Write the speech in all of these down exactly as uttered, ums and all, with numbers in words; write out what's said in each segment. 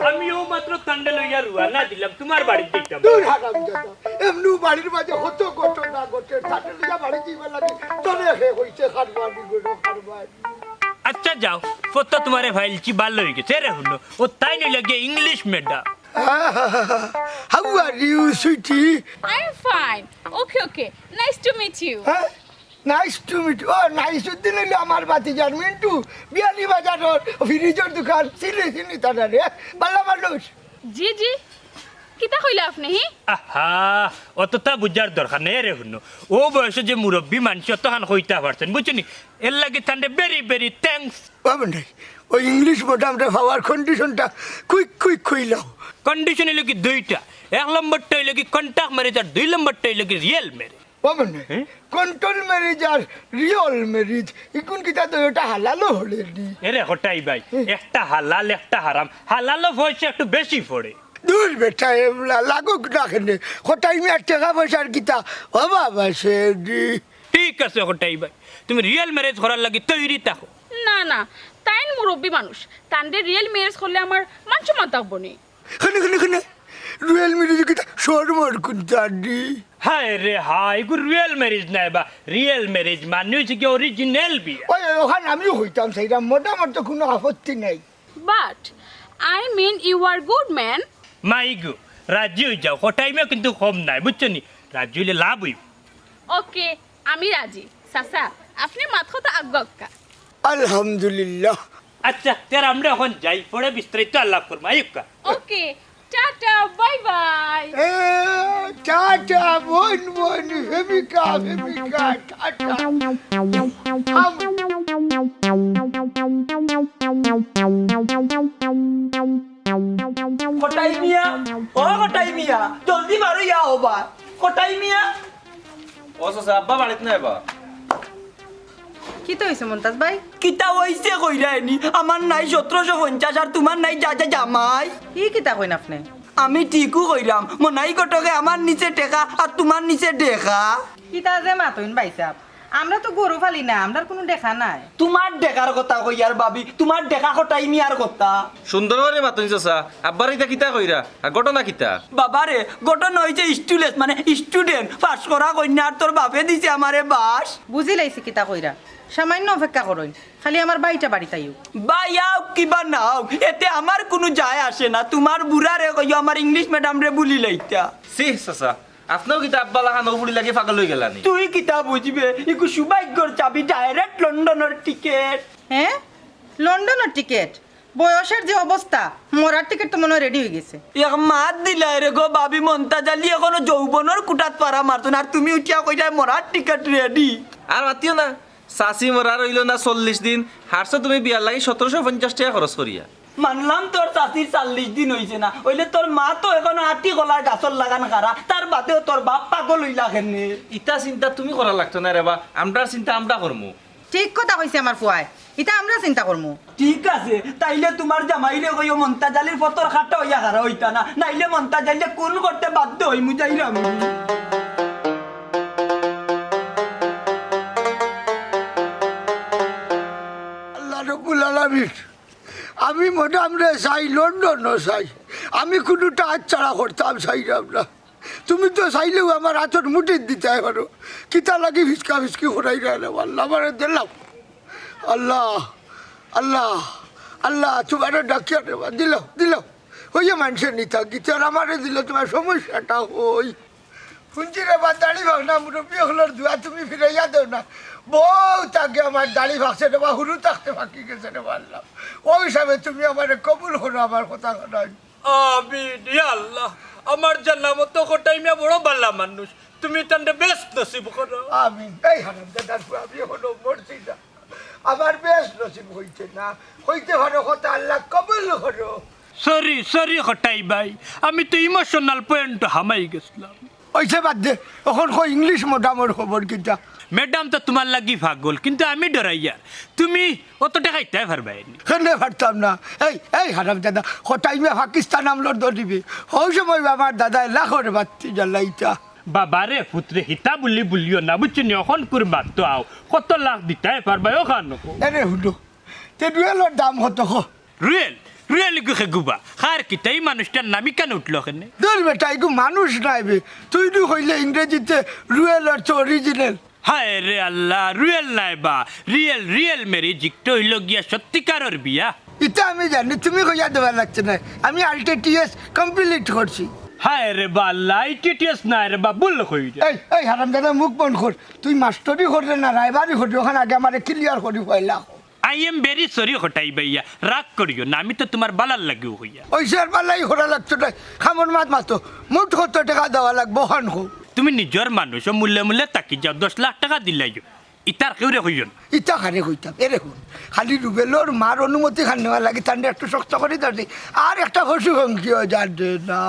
আমি অউ মাত্র তানরে লইয়া রওয়ানা দিলাম, তুমার বাড়িত যাইতাম। দূর হারামজাদা, এমনেউ বাড়ির মাঝে কত ঘটনা ঘটে, তানরে লইয়া বাড়িত যাইবার লাগি তোরে কে কইছে কারবার নি গো, কারবার। আচ্ছা যাও, ফটো তুমারে ফাইলছি ভালা অইগেছে। এরে হুনো, অউ তাইন অইলা গিয়া English madam। How are you, sweetie? I am fine. Okay, okay. Nice to meet you. হ্যাঁ? Nice to meet you. ও, নাইসুদ্দিন অইলো আমার ভাতিজার মিন্টু, বিয়ানীবাজারর ফ্রিজর দোকান, চিনি, চিনি তারারে, ভালা মানুষ। জি, জি। কিতা কইলা আপনে, হি? আহা, অততা বুঝার দরকার নাই। এরে হুনো, অউ বয়সো যে মুরব্বি মানষে অতখান কইতা পারছইন, বুঝছো নি? এরলাগি তানরে very, very thanks। ও বন্ধু, অউ English madam রে পাওয়ার condition টা quick, quick কইলাও। Condition অইলো কি দুইটা, এক নম্বরটা অইলো কি contact marriage আর দুই নম্বরটা অইলো কি real marriage। ও মানে, হ্যাঁ? Contact marriage আর real marriage, ইগুন কিতা দুইওটা হালালও অইলে নি? এরে কটাই ভাই, হুম। একটা হালাল, একটা হারাম। হালালও পয়সা একটু বেশি পড়ে। দূর বেটা, এমলা লাগুক না কেনে। কটাই মিয়ার টেকা পয়সার কিতা অভাব আছে নি? ঠিক আছে কটাই ভাই, তুমি real marriage করার লাগি তৈরি থাকো। না, না, তাইন মুরব্বি মানুষ, তানরে real marriage করলে আমার মান সম্মান থাকবো নি। কেনে, কেনে, কেনে? Real marriage কিতা শরমর কুনতা নি? হায় রে হায়, ইগু real marriage নায় বা, real marriage মানে অইছে কি original বিয়া। ওই, ওই, অখান আমিও কইতাম চাইরাম, madam-র তো কুনু আপত্তি নাই। But I mean you are good man. মাই গো, রাজি অই যাও, কটাই মিয়া কিন্তু কম নায়, বুঝছো নি? রাজি অইলে লাভ অইবো। Okay, আমি রাজি। চাচা, আপনে মাত কথা আগুয়াউক্কা। আলহামদুলিল্লাহ। আচ্ছা, তে আমরা অখন যাই, পরে বিস্তারিত আলাপ করমু। আইউক্কা। Okay, tata, bye bye. এ, টাটা, বইন, বইন, প্রেমিকা, প্রেমিকা, টাটা। আম- কটাই মিয়া, ও কটাই মিয়া, জলদি বারইয়া আও বা। কটাই মিয়া। ও চাচা, আব্বা বাড়িত নাই বা? কিতা অইছে মন্তাজ ভাই? কিতা অইছে কইরায় নি? আমার নাই সতরোশো পঞ্চাশ আর তুমার নাই যা যা জামাই। ই কিতা কইন আপনে? আমি ঠিকউ কইরাম, মনাই ঘটকে আমার নিচে টেকা আর তুমার নিচে ডেকা। কিতা যে মাতইন ভাইসাব, আমরা তো গরু ফালি না, আমরার কুনু ডেকা নাই। তুমার ডেকার কথা কইয়ার ভাবি, তুমার ডেকা কটাই মিয়ার কথা। সুন্দর করি মাতইন চাচা, আব্বারে ইতা কিতা কইরা? আর ঘটনা কিতা? বাবারে, ঘটনা অইছে স্টুলেস, মানে student, পাস করা কইন্যা আর তোর বাপে দিছে আমারে বাস। বুঝিলাইছি কিতা কইরা, সামাইন্য অপেক্ষা করইন, খালি আমার ভাইটা বাড়িত আইউক। ভাই আউক কিবা না আউক, এতে আমার কুনু যায় আসে না। তুমার বুড়ারে কইও আমার English madam রে ভুলিলাইতা। ছি চাচা, আপনেও কিতা আব্বা লাখান অউ বুড়ি লাগি পাগল অইগেলা নি? তুই কিতা বুঝবে, ইগু সৌভাগ্যর চাবি, direct লন্ডনর টিকেট। হ্যাঁ, লন্ডনর টিকেট? বয়সর যে অবস্থা, মরার টিকেট তো মনে অয় ready অইগেছে। এক মাত দিলায় রে গো ভাবি, মন্তাজ আলী অখনো যৌবনর কুটাত পারা মারছইন, আর তুমি উঠিয়া কইলায় মরার টিকেট ready। আর মাতিও না, চাচি মরার অইলো না চল্লিশ দিন, হারছো তুমি বিয়ার লাগি সতরোশো পঞ্চাশ টেকা খরচ করিয়া। মানলাম তোর চাচির চল্লিশ দিন অইছে না, অইলে তোর মা তো অখনো আটি কলার গাছর লাখান খাড়া, তার বাদেও তোর বাপ পাগল অইলা কেনে? ইতা চিন্তা তুমি করা লাগতো না রে বা, আমরার চিন্তা আমরা করমু। ঠিক কথা কইছে আমার ফুয়ায়, ইতা আমরা চিন্তা করমু। ঠিক আছে, তাইলে তুমার জামাইরে কইও মন্তাজ আলীর ফতর খাটা অইয়া খাড়া অইতা না, নাইলে মন্তাজ আলীরে খুন করতে বাধ্য অইমু, যাইরাম। আল্লাহ রব্বুল আলামিন, আমি madam রে চাই, লন্ডনও চাই, আমি কুনুটা হাতছাড়া করতাম চাইরাম না। তুমি তো চাইলেউ আমার আতর মুঠিত দিতায় পারো, কিতা লাগি ফিসকা ফিসকি করাইরায় রে আল্লাহ, আমারে দিলাও। আল্লাহ, আল্লাহ, আল্লাহ, তুমারে ডাকিয়ার রে বা, দিলাও, দিলাও। অউ যে মানষে নিতা গিতে আর আমারে দিলে তুমার সমস্যাটা অয়। হুনছি রে বা, দাড়ি ভাগনা মুরব্বি অকলর দোয়া তুমি ফিরাইয়া দেও না। বউত আগে আমার দাড়ি ভাগছে রে বা, হুরু থাকতে ভাগি গেছে রে বা আল্লাহ। অউ হিসাবে তুমি আমারে কবুল করো আমার কথা খানাইন। আমিন, ইয়া আল্লাহ। আমার জানা মতো কটাই মিয়া বড় ভালা মানুষ, তুমি তানরে বেহেস্ত নসিব করো। আমিন। এই হারামজাদার ফুয়া, আমি অখনো মরছি না। আমার বেহেস্ত নসিব অইছে না, অইতে পারে কথা, আল্লাহ কবুল করো। Sorry, sorry কটাই ভাই, আমি তো emotional point হামাই গেছলাম। অইছে বাদ দে, অখন কও English madam-র খবর কিতা? Madam তো তুমার লাগি পাগল, কিন্তু আমি ডরাইয়ার। তুমি অত টেকা দিতায় পারবায় নি? কেনে পারতাম না? এই, এই হারামজাদা, কটাই মিয়া পাকিস্তান আমলর ধরিবে। অউ সময় আমার দাদায় লাখর বাত্তি জ্বালাইতা। বাবারে, পুতরে, হিতা বুলি বুলিও না, বুঝছো নি? অখনকুর মাত তো আও, কত লাখ দিতায় পারবায় অখান কও। এরে হুনো, তে রুয়েলর দাম কত কও? রুয়েল? রুয়েল ইগু খেগুবা, খার কিতা ই মানুষটার নাম ইখান উঠলো কেনে? দূর বেটা, ইগু মানুষ নায় বে। তুই নু কইলে ইংরেজিতে রুয়েল অর্থ অরিজিনাল। হায় রে আল্লাহ, রুয়েল নায় বা, রিয়েল, রিয়েল ম্যারেজ, ইকটা অইলো গিয়া সত্যিকারর বিয়া। ইতা আমি জানি, তুমি কইয়া দেওয়া লাগছে না। আমি আইটিটিএস কমপ্লিট করছি। হায় রে বা আল্লাহ, আইটিটিএস নায় রে বা, ভুল কইরে। এই, এই হারামজাদা, মুখ বন্ধ কর। তুই মাস্টরি কররে না রায়বারি কররে, অখান আগে আমারে ক্লিয়ার করি পয়লা। I am very sorry কটাই ভাইয়া, রাগ করিও না, আমি তো তুমার বালার লাগিউ কইয়ার। অইছে, আর বালাই করা লাগতো নায়, কামর মাত মাতো। মুট কত টেকা দেওয়া লাগবো, অখান কও। তুমি নিজর মানুষ, অউ মুলে মুলে থাকি যাও, দশ লাখ টেকা দিলাইও, ইতার কেউরে কইও না। ইতা কারে কইতাম, এরে হুন, খালি রুবেলর মার অনুমতি খান নেওয়ার লাগি তানরে একটু শক্ত করি ধরছি, আর একটা পশু পঙ্খীও জানে না।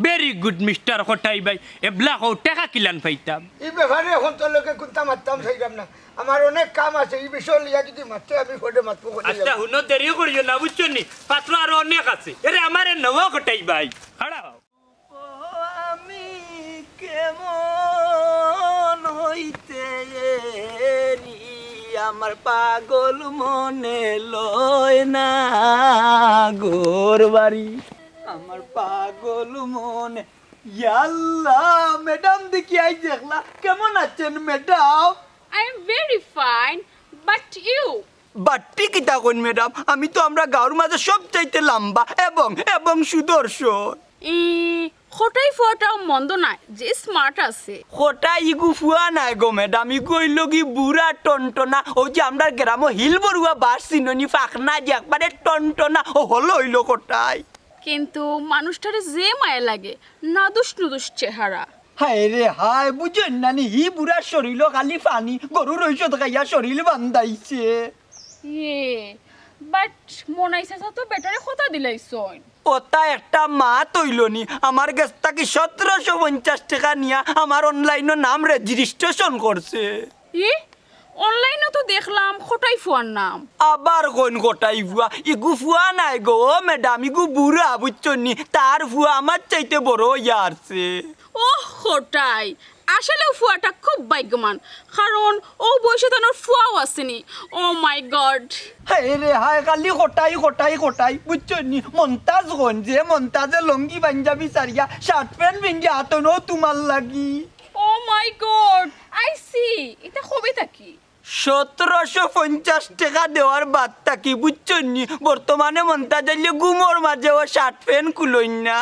Very good, মিস্টার কটাই ভাই, এবলা কও, টেকা কিলান পাইতাম? ই ব্যাপারে অখন তোর লগে কুন্তা মাততাম চাইরাম না, আমার অনেক কাম আছে, ই বিষয় লইয়া যদি মাততে আমি পরে মাতবো। আচ্ছা, হুনো, দেরি করিও না, বুঝছো নি? পাত্র আরো অনেক আছে। এরে, আমারে নেওয়া কটাই ভাই, খাড়া হও। ও, আমি কেমন হইতে এরি, আমার পাগল মনে লয় না ঘর বাড়ি, আমার পাগল মনে। ইয়াল্লা, ম্যাডাম দেখি আইজ দেখলা। কেমন আছেন madam? I am very fine, but you? বাট্টি কিতা কইন ম্যাডাম, আমি তো আমরার গাউর মাঝে সবচাইতে লাম্বা এবং, এবং সুদর্শন। ই, কটাই ফুয়াটাও মন্দ নায়, যে স্মার্ট আছে। কটাই ইগু ফুয়া নায় গো ম্যাডাম, ইগু অইলো গি বুড়া টনটনা, অউ যে আমরার গ্রামো হিল বড়ুয়া বাস চিনো নি, ফাকনা যে একবারে টনটনা, অউ হলো অইলো কটাই। কিন্তু মানুষটারে যে মায়া লাগে, নাদুস নুদুস চেহারা। হায় রে হায়, বুঝইন না নি, হি বুড়ার শরীলো খালি পানি, গরুর ঔষধ খাইয়া শরীল বান্ধাইছে। ইয়ে, but মনাই চাচা তো বেটারে কথা দিলাইছইন। অতা একটা মাত অইলো নি, আমার গেছ থাকি সতেরোশো পঞ্চাশ টেকা নিয়া আমার অনলাইনো নাম রেজিস্ট্রেশন করছে। ই? অনলাইনো তো দেখলাম কটাই ফুয়ার নাম। আবার কইন কটাই ফুয়া? ইগু ফুয়া নায় গো, ও ম্যাডাম, ইগু বুড়া, বুঝছইন নি? তার ফুয়া আমার চাইতে বড় অইয়া আরছে। ওহ কটাই, আসলেউ ফুয়াটা খুব ভাগ্যবান, কারণ অউ বয়সে তানর ফুয়াও আছে নি। Oh my God! হায় রে হায়, খালি কটাই, কটাই, কটাই, বুঝছইন নি? মন্তাজ কইন, যে মন্তাজে লুঙ্গি পাঞ্জাবি ছাড়িয়া শার্ট প্যান্ট পিন্দিয়া আতইন, অউ তুমার লাগি। Oh my God! I see! ইতা কবে থাকি? সতেরোশো পঞ্চাশ টেকা দেওয়ার বাদ থাকি, বুঝছইন নি? বর্তমানে মন্তাজ আইলে ঘুমর মাঝেও শার্ট প্যান্ট খুলইন না।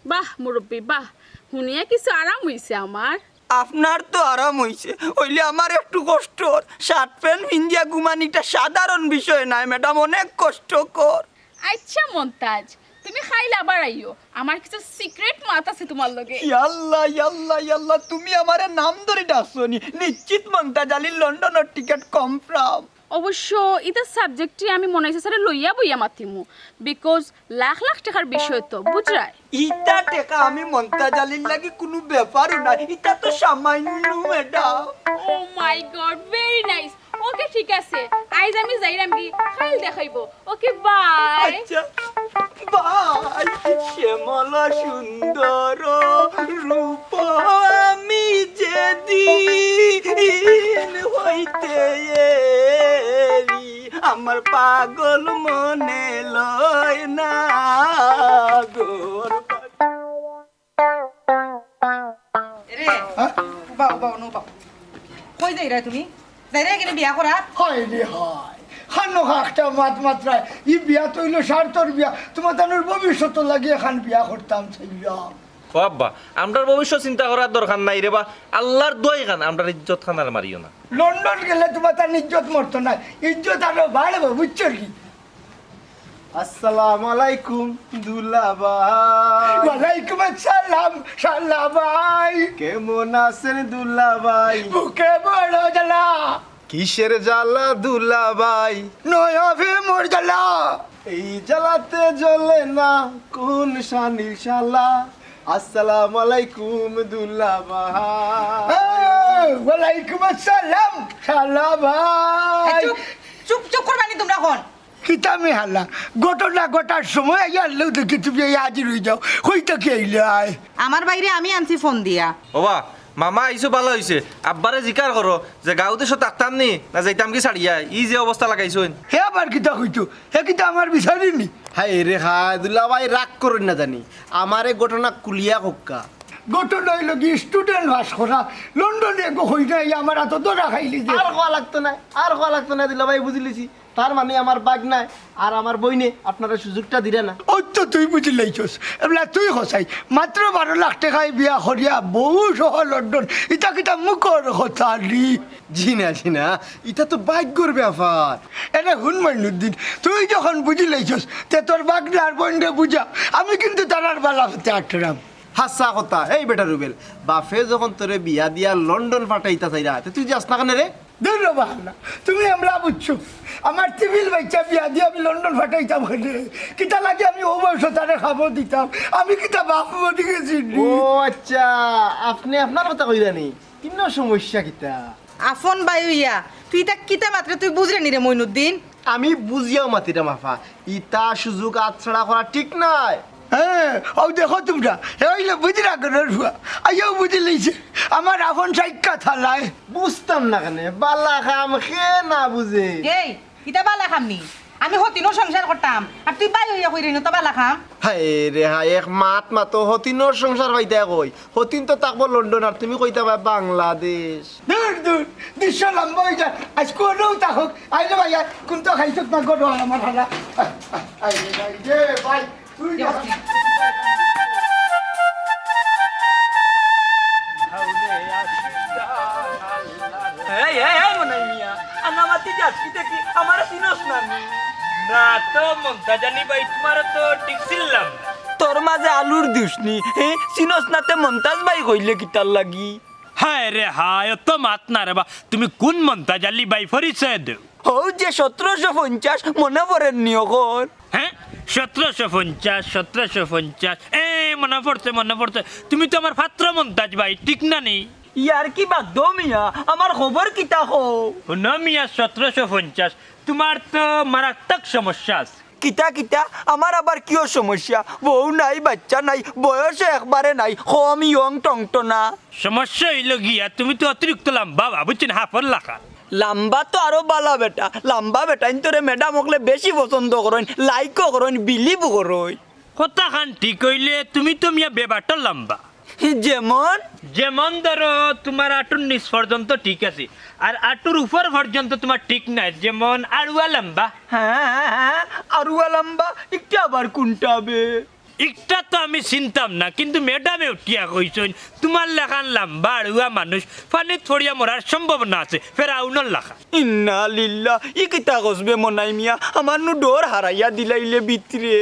বাহ মুরব্বি, বাহ, হুনিয়া কিছু আরাম অইছে আমার। আপনার তো আরাম অইছে, অইলে আমার একটু কষ্ট অর। শার্ট প্যান্ট পিন্দিয়া ঘুমানিটা সাধারণ বিষয় নায় ম্যাডাম, অনেক কষ্টকর। আচ্ছা মন্তাজ, তুমি কাইল আবার আইও, আমার কিছু সিক্রেট মাত আছে তুমার লগে। ইয়াল্লা, ইয়াল্লা, ইয়াল্লা, তুমি আমারে নাম ধরি ডাকছো নি? নিশ্চিত মন্তাজ আলীর লন্ডনর টিকিট কনফার্ম। অবশ্য ইতা সাবজেক্টে আমি মনাই চাচারে লইয়া বইয়া মাতিমু, because লাখ লাখ টেকার বিষয় তো, বুঝরায়? ইতা টেকা আমি মন্তাজ আলীর লাগি কুনু ব্যাপারউ নায়, ইতা তো সামান্য madam. Oh my God, very nice. ওকে, ঠিক আছে, আইজ আমি যাইরাম গি, কাইল দেখাইবো। ওকে, বাই। আচ্ছা, বাই। শ্যামল সুন্দর রূপ আমি যেদিন হইতে এরি, আমার পাগল মনে লয় না ঘর। এরে, হ্যাঁ? উবাও, উবাও, নু উবাও। কই যাইরায় তুমি? যাইরায় কেনে বিয়া করাত? হায় রে হায়। খানো খাকটা মাত মাতরায়। ই বিয়া তো অইলো স্বার্থর বিয়া। তুমার তানুর ভবিষ্যতর লাগি এখান বিয়া করতাম চাইলাম। ও আব্বা, আমরার ভবিষ্যৎ চিন্তা করার দরকার নাই রে বা। আল্লার দোয়াই খান, আমরার ইজ্জত খান আর মারিও না। লন্ডন গেলে তুমার তান ইজ্জত মরতো নায়। ইজ্জত আরো বাড়বো, বুঝছো কি? আসসালামু আলাইকুম দুলাভাই। ওয়ালাইকুম আসসালাম শালা ভাই। কেমন আছেন দুলাভাই? বুকে বড় জ্বালা। কিসের জ্বালা দুলাভাই? নয়া প্রেমর জ্বালা। এই জ্বালাতে জ্বলে না কোন শানির শালা। আসসালামু আলাইকুম দুলাভাই। এ, ওয়ালাইকুম আসসালাম শালা ভাই। এ, চুপ, চুপ, চুপ করবানি তুমরা অখন। কিতা মি হালা? ঘটনা ঘটার সময় আইয়া আল্লাহ দেখি তুমি এই হাজির অই যাও। কই থাকি আইলায়? আমার ভাইরে আমি আনছি ফোন দিয়া। ওবা, মামা, আইছো, ভালা অইছে। আব্বারে জিকার করো যে গাঁও দেশো থাকতাম নি, না যাইতাম কি ছাড়িয়া? ই যে অবস্থা লাগাইছইন। হে আবার কিতা কইতো? হে কিতা আমার বিচারি নি? হায় রে হায়, দুলাভাই রাগ করইন না জানি, আমারে ঘটনা খুলিয়া কউক্কা। ঘটনা অইলো কি, student পাস করা, লন্ডনে গো হই নাই, আমার আতো ধরা খাইলি যে। আর কওয়া লাগতো নায়, আর কওয়া লাগতো নায় দুলাভাই, বুঝিলিছি। তার মানে আমার ভাগনায় আর আমার বইনে আপনারে সুযোগটা দিরা না। অউ তো তুই বুঝিলাইছস। এবলা তুই কছাইন, মাত্র বারো লাখ টেকায় বিয়া করিয়া বউ সহ লন্ডন, ইতা কিতা মুখর কথা নি? জি না, জি না, ইতা তো ভাগ্যর ব্যাপার। এরে হুন মইনুদ্দিন, তুই যখন বুঝিলাইছস, তে তোর ভাগনা আর বইনরে বুঝা, আমি কিন্তু তারার ভালা পথে আটরাম। হাছা কথা, এই বেটা রুবেল, বাফে যখন তোরে বিয়া দিয়া লন্ডন পাঠাইতা চাইরা, তে তুই যাস না কেনে রে? দুর বাবা, তুমি আমলা বুঝছো, আমার টিফিল বাইচ্চা বিয়া দিয়া আমি লন্ডন পাঠাইতাম কেনে? কিতা লাগি আমি অউ বয়সো তারে খাবো দিতাম? আমি কিতা বাপ মরি গেছি নি? ও আচ্ছা, আপনে আপনার কথা কইরা নি? ইনো সমস্যা কিতা? আফন ভাই অইয়া তুই ইতা কিতা মাতরে তুই বুঝরে নি রে মইনুদ্দিন? আমি বুঝিয়াউ মাতিরাম আফা, ইতা সুযোগ আতছাড়া করা ঠিক নায়। হ্যাঁ, অউ দেখো তুমরা, হে অইলো বুঝরা ঘরর ফুয়া, আইয়াউ বুঝিলাইছে, আমার আফন সাইক্কা থালায়। বুঝতাম না কেনে, ভালা কাম কে না বুঝে। এই, ইতা ভালা কাম নি? আমি হতিনর সংসার করতাম, আর তুই ভাই অইয়া কইরে ইনো তো ভালা কাম। হায় রে হায়, এক মাত মাতো, হতিনর সংসার পাইতায় কই? হতিন তো থাকবো লন্ডন, আর তুমি কইতায় বাংলাদেশ। দুর, দুর, দৃশ্য লম্বা অই যায়। আইজ কুনু থাকউক, আইলে ভাই, আর কুন্তা খাইছস না, গরু আর আমার হালা। আয়, আয়, আয় রে, আয় রে, ভাই, তুই যা। এই, এই, এই, মনাই মিয়া, আনামাতি যাস কি দেখি, আমারে চিনস না নি? না তো, মন্তাজ আলী ভাই, তুমারে তো ঠিক চিনলাম না। তোর মাঝে আলুর দুষ নি, হে? চিনস না তে মন্তাজ ভাই কইলে কিতার লাগি? হায় রে হায়, অত মাত না রে বা, তুমি কুন মন্তাজ আলী ভাই পরিচয় দেও? হউ যে সতরোশো পঞ্চাশ, মনো পড়ের নি অখন? হ্যাঁ, সতরোশো পঞ্চাশ, সতরোশো পঞ্চাশ। এ, মনো পড়ছে, মনো পড়ছে। তুমি তো আমার পাত্র মন্তাজ ভাই, ঠিক না নি? ইয়ার্কি বাদ দেও মিয়া, আমার খবর কিতা কও? হুনো মিয়া, সতরোশো পঞ্চাশ, তুমার তো মারাত্মক সমস্যা আছে। কিতা কিতা? আমার আবার কিওর সমস্যা? বউ নাই, বাইচ্চা নাই, বয়সও একবারে নাই, কম ইয়ং টংটনা। সমস্যা অইলো গিয়া, তুমি তো অতিরিক্ত লাম্বা বা, বুঝছো নি, হাফর লাখান। লাম্বা তো আরো ভালা বেটা, লাম্বা বেটাইন্তরে ম্যাডাম অকলে বেশি পছন্দ করইন, লাইকও করইন, বিলিভও করইন। কথাখান ঠিক অইলে তুমি তো মিয়া বেবাটর লাম্বা। যেমন? যেমন ধরো, তুমার আটুর নিচ পর্যন্ত ঠিক আছে, আর আটুর উপর পর্যন্ত তুমার ঠিক নাই, যেমন আড়ুয়া লাম্বা। হ্যাঁ, হ্যাঁ, হ্যাঁ, আড়ুয়া লাম্বা, ইকটা আবার কুনটা বে? ইকটা তো আমি চিনতাম না, কিন্তু ম্যাডামে উঠিয়া কইছইন, তুমার লাখান লাম্বা আড়ুয়া মানুষ পানিত পড়িয়া মরার সম্ভাবনা আছে, ফেরাউনর লাখান। ইন্না লিল্লাহ, ই কিতা কস বে মনাই মিয়া, আমার নু ডর হারাইয়া দিলাইলে ভিতরে।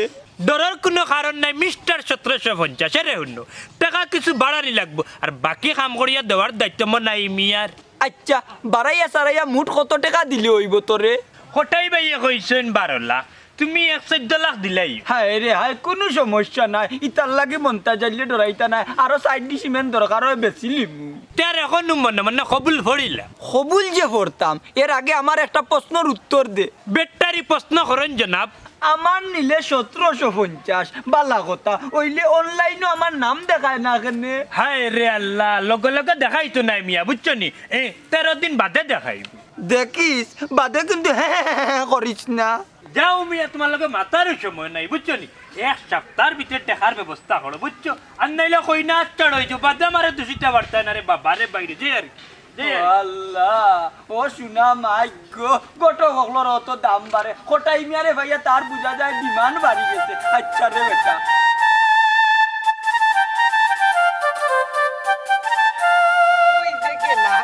ডরর কুনু কারণ নাই, মিস্টার সতরোশো পঞ্চাশ, এরে হুনো, টেকা কিছু বাড়ানি লাগবো, আর বাকি কাম করিয়া দেওয়ার দায়িত্ব মনাই মিয়ার। আইচ্ছা, বাড়াইয়া সারাইয়া মুট কত টেকা দিলে অইবো তোরে? কটাই ভাইয়ে কইছইন বারো লাখ, তুমি এক চৈদ্দ লাখ দিলাইও। হায় রে হায়, কুনু সমস্যা নাই, ইতার লাগি মন্তাজ আলীরে ডরাইতা নায়, আরো চাইর ডিসিমেন দরকার অয় বেচিলিমু। তে আর অখনউ মনে মনে কবুল পড়িলাম। কবুল যে পড়তাম, এর আগে আমার একটা প্রশ্নর উত্তর দে। বেটারি প্রশ্ন করইন জনাব। আমার নিলে সতরোশো পঞ্চাশ, বালা কথা। অইলে অনলাইনও আমার নাম দেখায় না কেনে? হায় রে আল্লাহ, লগে লগে দেখাইতো নায় মিয়া, বুঝছো নি? এ, তেরো দিন বাদে দেখাইবো। দেখিস, বাদে কিন্তু হে হে হে হে করিস না। যাও মিয়া, তুমার লগে মাতারও সময় নাই, বুঝছো নি? এক সাপ্তার ভিতরে টেকার ব্যবস্থা করো, বুঝছো? আর নাইলে কইনা আচ্ছা রইছো, বাদে আমারে দুষিতা পারতায় না রে বাবা রে বাইরে, যে আর কি। ও আল্লাহ, ও সোনা মাই গো, ঘটক অকলর অত দাম বাড়ে, কটাই মিয়ারে পাইয়া তার বুঝা যায় demand বাড়ি গেছে। আইচ্ছা রে বেটা। কই যে গেলা?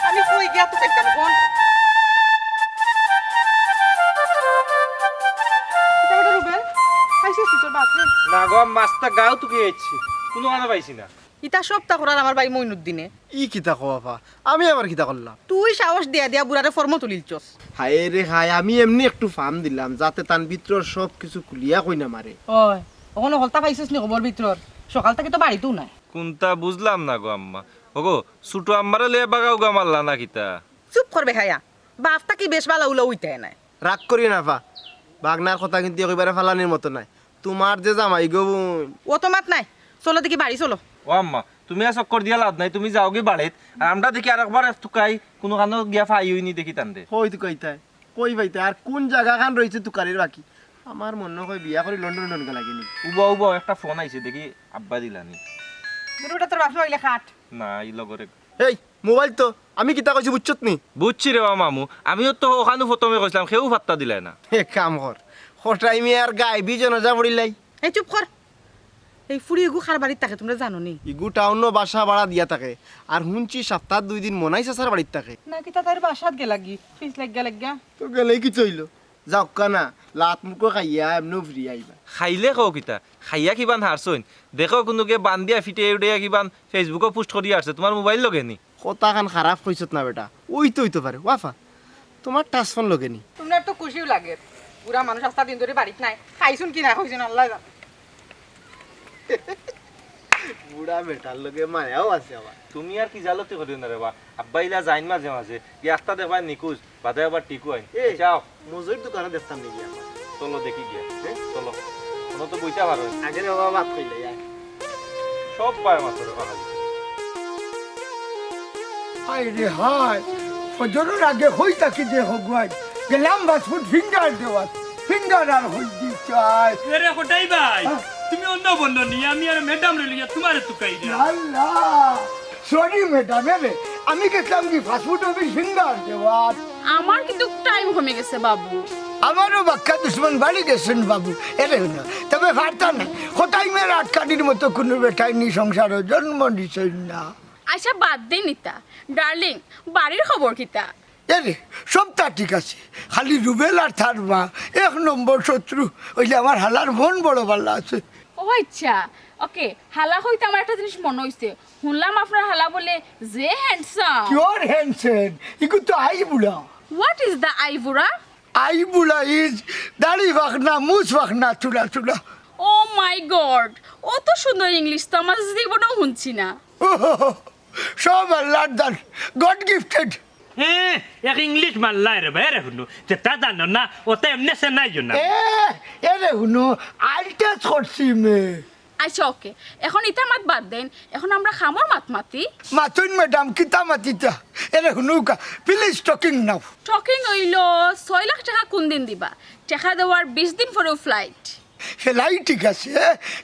আমি কই গিয়া তো কইতাম কোন? কিতা বেটা রুবেল? পাইছিস তুই তোর বাপরে? না গো, মাস্তা গাঁও তুকি আইছি, কুনু খানো পাইছি না। ইতা সবতা করার আমার ভাই মইনুদ্দিনে। ই কিতা কও আফা? আমি আবার কিতা করলাম? তুই সাহস দিয়া দিয়া বুড়ারে ফর্ম তুলিলছস। হায় রে হায়, আমি এমনে একটু ফাম দিলাম, যাতে তান ভিতরর সব কিছু খুলিয়া কইন আমারে। ওই, অখনো হকলতা পাইছস নি খবর ভিতরর? সকাল থাকি তো বাড়িতউ নাই। কুনতা বুঝলাম না গো আম্মা। ওগো, ছুটু আম্মারে লইয়া বাগাও গা মারলা না কিতা? চুপ কর বেহায়া। বাপ থাকি বেশ বালা উলা অইতায় নায়। রাগ করিও না আফা, ভাগনার কথা কিন্তু একেবারে ফালানির মতো নায়। তুমার যে জামাই গো বইন। অত মাত নাই, চলো দেখি বাড়ি চলো। ও আম্মা, তুমি আর চক্কর দিয়া লাভ নাই, তুমি যাওগি বাড়িত। আর আমরা দেখি আরেকবার তুকাই কুনুখানো গিয়া ফাই অইনি দেখি তানরে। কই তুকাইতায়? কই পাইতায়? আর কুন জাগাখান রইছে তুকারির বাকি? আমার মনো কয় বিয়া করি লন্ডন টন্ডন গেলাগি নি। উবাও উবাও, একটা ফোন আইছে, দেখি আব্বা দিলানি। বেটা, তোর বাপে অইলে খাট। না, ই লগরে। এই, মোবাইল তো, আমি কিতা কইছি বুঝছত নি? বুঝছি রে বা মামু, আমিও তো অখানউ প্রথমে কইছলাম, কেউ পাত্তা দিলায় না। এক কাম কর, কটাই মিয়ার গাইবি জনাজা পড়িলাই। এই চুপ কর। এই ফুড়ি ইগু কার বাড়িত থাকে তুমরা জানো নি? ইগু টাউনো বাসা ভাড়া দিয়া থাকে। আর হুনছি সপ্তাত দুই দিন মনাই চাচার বাড়িত থাকে। না কিতা তাইর বাসাত গেলাগি? পিছ লাগিয়া লাগিয়া। তো গেলেই কিতা অইলো? যাউক্কা না, লাত মুরগ খাইয়া এমনেউ ফিরিয়া আইবা। খাইলে কও কিতা? খাইয়া কিবান হারছইন? দেখো কুনুকে বান্দিয়া ফিটে উড়িয়া কিবান Facebook-ও post করিয়া হারছে, তুমার মোবাইল লগে নি? কথাখান খারাপ কইছত না বেটা, অইতো অইতো পারে। ওয়াফা, তুমার touch phone লগে নি? তুমরার তো খুশিও লাগে, বুড়া মানুষ আস্তা দিন ধরি বাড়িত নাই, খাইছুন কি না খাইছুন আল্লায় জানে। বুড়া বেটার লগে মায়াও আছে আবার। তুমি আর কিজালতি করিও না রে বা, আব্বা ইলা যাইন মাঝে মাঝে, গিয়া আস্তা দেখবায় নিকুজ, বাদে আবার টিকু আইন। এ, যাও। মজুরির দোকানো দেখতাম নি গিয়া। চলো দেখি গিয়া। হ্যাঁ? চলো। কোনো তো বইতা পারো। আগে রে বাবা, ভাত খাইলে, আয়। সব পায় মাত্র খালি। হায় রে হায়, ফজরর আগে কই থাকি দেখো গুয়াই। গেলাম fast food finger দেওয়াত। Finger আর কই দিতায়। এরে কটাই ভাই, হ্যাঁ? তুমি অন্য বন্ধ নি, আমি আর ম্যাডামরে লইয়া তুমারে তুকাই দিয়া। আল্লাহ। Sorry madam, এরে, আমি গেছলাম কি fast food অফিস finger দেওয়াত। আমার কিন্তু time কমি গেছে বাবু। আমারও বাক্কা দুশমন বাড়ি গেছইন বাবু। এরে না, তবে পারতা না। কটাই মেয়ের আটকানির মতো কুনু বেটাইনি সংসারো জন্ম নিছইন না। আচ্ছা, বাদ দেইন ইতা। Darling, বাড়ির খবর কিতা? এরে, সবতা ঠিক আছে। খালি রুবেল আর তার মা এক নম্বর শত্রু। অইলে আমার হালার মন বড় ভালা আছে। ও আচ্ছা, okay, হালা কইতে আমার একটা জিনিস মনো অইছে। হুনলাম আপনার হালা বলে যে handsome। Pure handsome, ইগু তো আইবুড়া। What is the আইবুড়া? আইবুড়া is দাড়ি ফাকনা, মুছ ফাকনা, চুলা চুলা। Oh my God, অত সুন্দর English তো আমার জীবনেও হুনছি না। ওহো, সব আল্লার দান, God gifted। হ্যাঁ, এক English মারলা রে ভাই, এরে হুনো, যেতা জানো না, অতা এমনে সেনাইও না। এ, এরে হুনো, আইল test করছি মে। আচ্ছা, okay, এখন ইতা মাত বাদ দেইন, এখন আমরা কামর মাত মাতি। মাতুন madam, কিতা মাতিতা? এরে হুনুকা, please talking now। Talking অইলো, ছয় লাখ টেকা কুনদিন দিবা? টেকা দেওয়ার বিশ দিন পরেউ flight। Flight ঠিক আছে,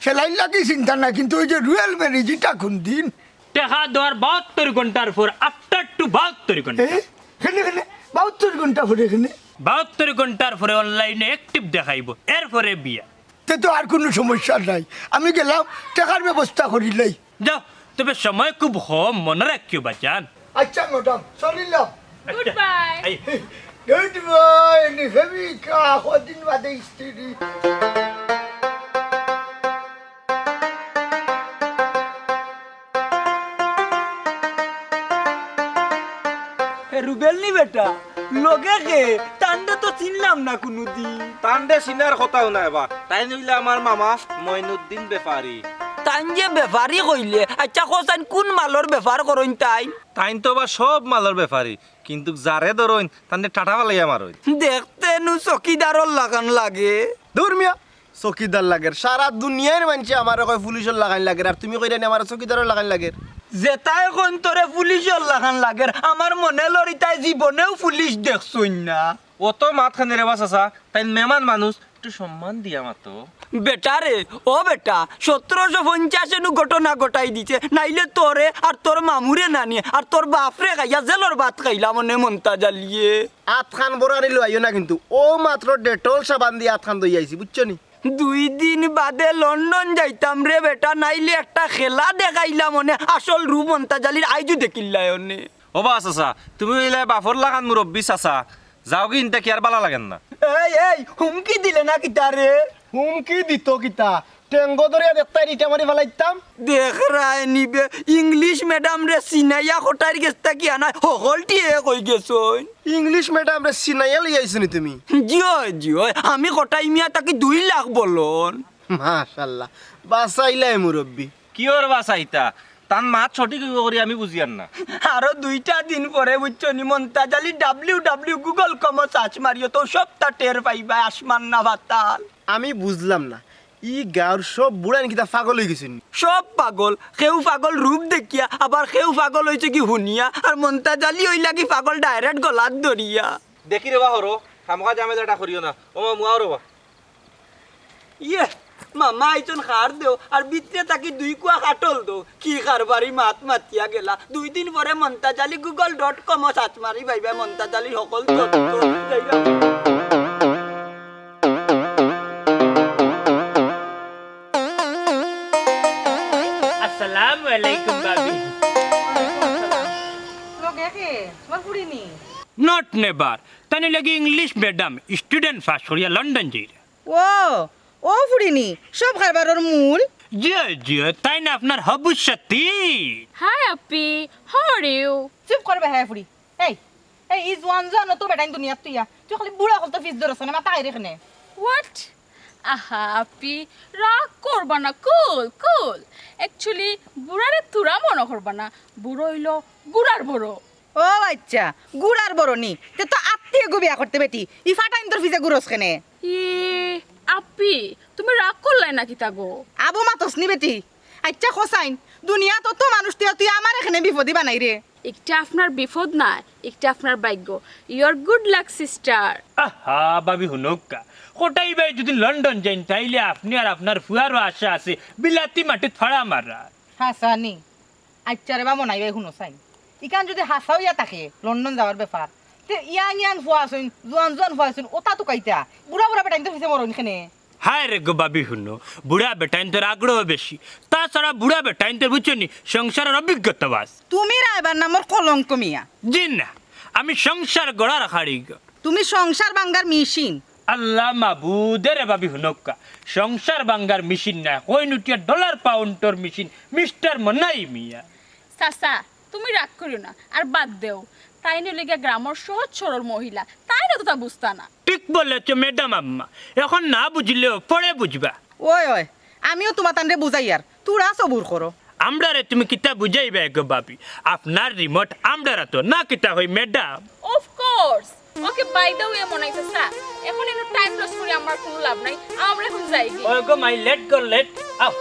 flight লাগি চিন্তা নাই, কিন্তু ওই যে royal marriage, ইটা কুনদিন? টেকা দেওয়ার বাহাত্তর ঘন্টার পর, after to বাহাত্তর ঘন্টা। এ? কেনে, কেনে? বাহাত্তর ঘন্টা পরে কেনে? বাহাত্তর ঘন্টার পরে online-এ active দেখাইবো, এরপরে বিয়া। তে তো আর কুনু সমস্যা নাই, আমি গেলাম, টেকার ব্যবস্থা করিলাই। যাও, তবে সময় খুব কম, মনো রাখিও বাজান। আচ্ছা madam, চলিলাম। Goodbye। আই। Goodbye, নি প্রেমিকা, কদিন বাদে স্ত্রী। এ রুবেল নি বেটা, লগে কে? তানরে তো চিনলাম না কুনুদিন। তানরে চিনার কথাও নায় বা, তাইন অইলা আমার মামা মইনুদ্দিন বেপারী। তাইন যে বেপারী কইলে, আচ্ছা কও চাইন কুন মালর বেপার করইন তাইন? তাইন তো বা সব মালর বেপারী, কিন্তু যারে ধরইন তানরে টাটা ফালাইয়া মারইন। দেখতে নু চকিদারর লাখান লাগে। দূর মিয়া, চকিদার লাগের। সারা দুনিয়ার মানষে আমারে কয় পুলিশর লাখান লাগের, আর তুমি কইরায় নি আমারে চকিদারর লাখান লাগের। যেতায় কইন তোরে পুলিশর লাখান লাগের, আমার মনে লড়িতায় জীবনেও পুলিশ দেখছইন না। অত মাত কেনে রে বা চাচা, তাইন মেমান মানুষ, একটু সম্মান দিয়া মাতো। বেটা রে, ও বেটা, সতেরোশো পঞ্চাশে নু ঘটনা ঘটাই দিছে, নাইলে তোরে আর তোর মামুরে নানি আর তোর বাপরে খাইয়া জেলর ভাত খাইলাম অনে মন্তাজ আলিয়ে। আতখান বড়ানি লইও না কিন্তু, অউ মাত্র ডেটল সাবান দিয়া আতখান ধইয়া আইছি, বুঝছো নি? দুই দিন বাদে লন্ডন যাইতাম রে বেটা, নাইলে একটা খেলা দেখাইলাম অনে, আসল রূপ মন্তাজ আলির আইজু দেখিল্লায় অনে। ও বা চাচা, তুমি অইলায় বাপর লাখান মুরব্বি চাচা, যাওগি ইনতা কি আর বালা লাগের না? এই, এই, হুমকি দিলে না কিতা রে? হুমকি দিতো কিতা? টেঙ্গো ধরিয়া দেখতায় ইটা মারি ফালাইতাম। দেখরায় নি বে, ইংলিশ ম্যাডামরে চিনাইয়া কটাইর গেছ থাকি আনায়, হকলটি এক অইগেছইন। ইংলিশ ম্যাডামরে চিনাইয়া লইয়া আইছো নি তুমি? জি অয়, জি অয়, আমি কটাই মিয়া থাকি দুই লাখ বলন। মাশাআল্লাহ, বাচাইলায় মুরব্বি। কিওর বাচাইতা? তান মাত সঠিক অইবো করি আমি বুঝিয়ার না। আরো দুইটা দিন পরে বুঝছো নি, মন্তাজ আলি ডাব্লিউ ডাব্লিউ গুগল কমো search মারিও, তো সবতা টের পাইবায়, আসমান না পাতাল। আমি বুঝলাম না, ই গাঁওর সব বুড়াইন কিতা পাগল অইগেছইন নি? সব পাগল, কেউ পাগল রূপ দেখিয়া, আবার কেউ পাগল অইছে কি হুনিয়া, আর মন্তাজ আলী অইলা কি পাগল direct গলাত ধরিয়া। দেখি রে বা হরো, খামোখা ঝামেলাটা করিও না। ও মামু, আও রে বা। ইয়ে, মামা আইছইন, খার দেও, আর ভিতরে থাকি দুই কুয়া কাঠল দেও। কি কারবারি মাত মাতিয়া গেলা। দুই দিন পরে মন্তাজ আলী Google dot com-ও search মারি পাইবা মন্তাজ আলীর হকল তথ্য। যাইগা। আসসালামু আলাইকুম ভাবি। লগে কে? তুমার ফুড়ি নি? Not neighbor। তাইন লাগি English madam, student পাস করিয়া লন্ডন যাইরা। ও, ও ফুড়ি নি, সব কারবারর মূল। জি অয়, জি অয়, তাইন আপনার হবু সতী। Hi, Appi. How are you? চুপ করবে, হ্যাঁ ফুড়ি। এই, এই, ই জোয়ান জোয়ান অত বেটাইন দুনিয়াত তুইয়া। তুই খালি বুড়া অকলতর পিছ ধরস কেনে, মাথা আইরে কেনে। What? আহা, আপি, রাগ করবা না, cool, cool। Actually, বুড়ারে তুরা মনো করবা না, বুড়া অইলো গুড়ার বড়। ও আইচ্ছা, গুড়ার বড় নি, তে তো আত্তি এগু বিয়া করতে বেটি, ই ফাটাইন্তর পিছে ঘুরস কেনে? ই, আপি, তুমি রাগ করলায় না কিতা গো? আবু মাতস নি বেটি। আইচ্ছা কছাইন, দুনিয়াত অত মানুষ তুইয়া তুই আমারে কেনে বিপদি বানাইরে। ইকটা আপনার বিপদ নায়, ইকটা আপনার ভাগ্য। Your good luck, sister। আহা, ভাবি হুনউক্কা, কটাই ভাই যদি লন্ডন যাইন, তাইলে আপনি আর আপনার ফুয়ারও আশা আছে বিলাতি মাটিত ফাড়া মারা। হাছা নি? আইচ্ছা রে বা মনাই ভাই, হুনো চাইন, ইখান যদি হাছা অইয়া থাকে লন্ডন যাওয়ার ব্যাপার, তে young young ফুয়া আছইন, জোয়ান জোয়ান ফুয়া আছইন, অতা তুকাইতা, বুড়া বুড়া বেটাইন্তর পিছে মরইন কেনে? হায় রে গো ভাবি হুনো, বুড়া বেটাইন্তর আগ্রহ বেশি, তাছাড়া বুড়া বেটাইন্তর বুঝছো নি, সংসারর অভিজ্ঞতা আছে। তুমি রায়বার নামর কলঙ্ক মিয়া। জি না, আমি সংসার গড়ার কারিগর। তুমি সংসার ভাঙ্গার মেশিন। আল্লাহ মাবুদ, এরে ভাবি হুনউক্কা, সংসার ভাঙ্গার মেশিন নায়, কইন উঠিয়া ডলার পাউন্ডর মেশিন, মিস্টার মনাই মিয়া। চাচা, তুমি রাগ করিও না, আর বাদ দেও। তাইন অইলা গিয়া গ্রামর সহজ সরল মহিলা, তাইন অততা বুঝতা না। ঠিক বলেছো ম্যাডাম আম্মা, এখন না বুঝিলেও পরে বুঝবা। ওই, ওই, আমিও তুমাতানরে বুঝাইয়ার, তুরা সবুর করো। আমরারে তুমি কিতা বুঝাইবায় গো ভাবি? আপনার রিমোট আমরার আতো, না কিতা কই madam? Of course। Okay, by the way, মনাই চাচা, এখন ইনো time loss করি আমার কুনু লাভ নাই, আমরা এখন যাইগি। ওই গো মাই, late গো late, আও,